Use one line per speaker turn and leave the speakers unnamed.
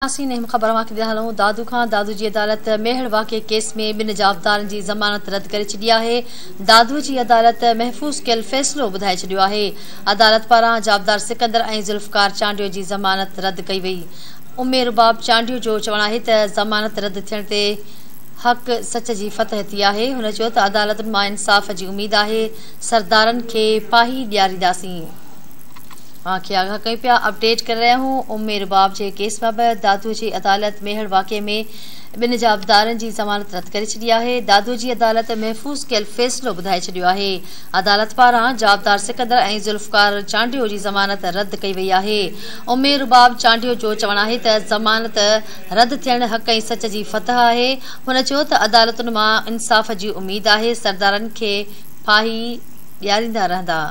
ناظرين اهم خبر اوهان کي ڏيندا هلون دادو کان دادو جي عدالت ميهڙ واقعي ڪيس ۾ ٻن جوابدارن جي ضمانت رد ڪري ڇڏي آهي دادو جي عدالت محفوظ ڪيل فيصلو ٻڌائي ڇڏيو آهي عدالت پاران جوابدار سڪندر ۽ ذوالفقار چانڊيو جي ضمانت رد ڪئي وئي ام رباب چانڊيو جو چوڻ آهي ته ضمانت رد ٿيڻ تي حق سچ جي فتح ٿي آهي هن چيو ته عدالتن مان انصاف جي اميد آهي سردارن کي ڦاهي ڏيارينداسين. اوهان کي آگاهه ڪيون پيا اپڊيٽ ڪري رهيا آهيون ام رباب جي ڪيس بابت دادو جي عدالت ميهڙ واقعي ۾ ٻن جوابدارن جي ضمانت رد ڪري ڇڏي آهي دادو جي عدالت محفوظ ڪيل فيصلو ٻڌائي ڇڏيو آهي عدالت پاران جوابدار سڪندر ۽ ذوالفقار چانڊيو جي ضمانت رد ڪئي وئي آهي ام رباب چانڊيو جو چوڻ آهي ته ضمانت رد ٿيڻ حق ۽ سچ جي فتح آهي هن چيو ته عدالتن مان انصاف جي اميد آهي سردارن کي ڦاهي ڏياريندا رهندا.